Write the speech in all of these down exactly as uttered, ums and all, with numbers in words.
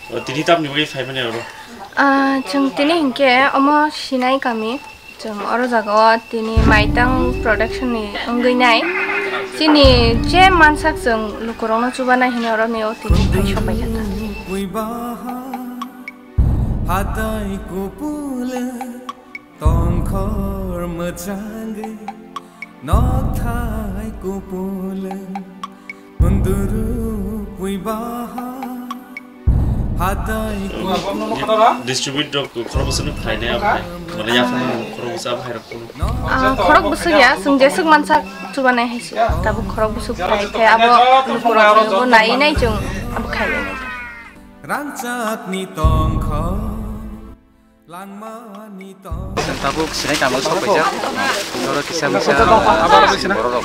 O, tini tamni bagwi phaimani oro? Ah, chwng tini hinkhe omo Sinai kami. Chwng oro jagao tini Maitang production ni wngwi nai. Chini je mansak chwng lukurokno chubanai hwnwi oro ni o tini phai sopai kha ta. Hatai kupule tongkhor mwchangwi nokthai kupule. Kunduru pui baha hatai ku. Distribute rok khorok bwswk no khlainai abo hai. Mane yaphang khorok bwswk abo hai rok kuno. Ah, khorok bwswk ya, chwng jeswk mansak chubanai hai se. Tabuk khorok bwswk khlai khe abo lukurok bo nai nai chwng abo khainai. Rangchak ni tongkho. Chwng tabuk Sinai kamo sok paijak. Oro kisa misa borok rok.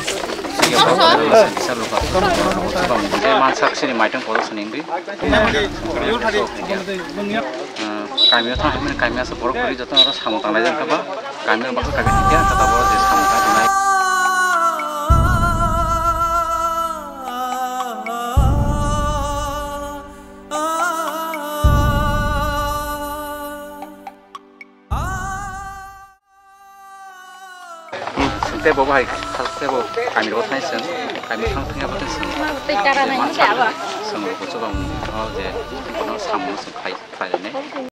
Kisa luka. Borok rok je mansak sini maitang kotor sini wngwi. Kamio thang hamani kamio asa borok kwrwi joto oro samung tanglai jak kha ba. Kamio baksa kami thikya kha tabuk je samung tang tongnai. Tei bo bahai tei bo kami rok thai seng kami thang thang abo tei seng. Tei kara nai se abo. Seng rok chobang o je kono samung seng khai khai ne.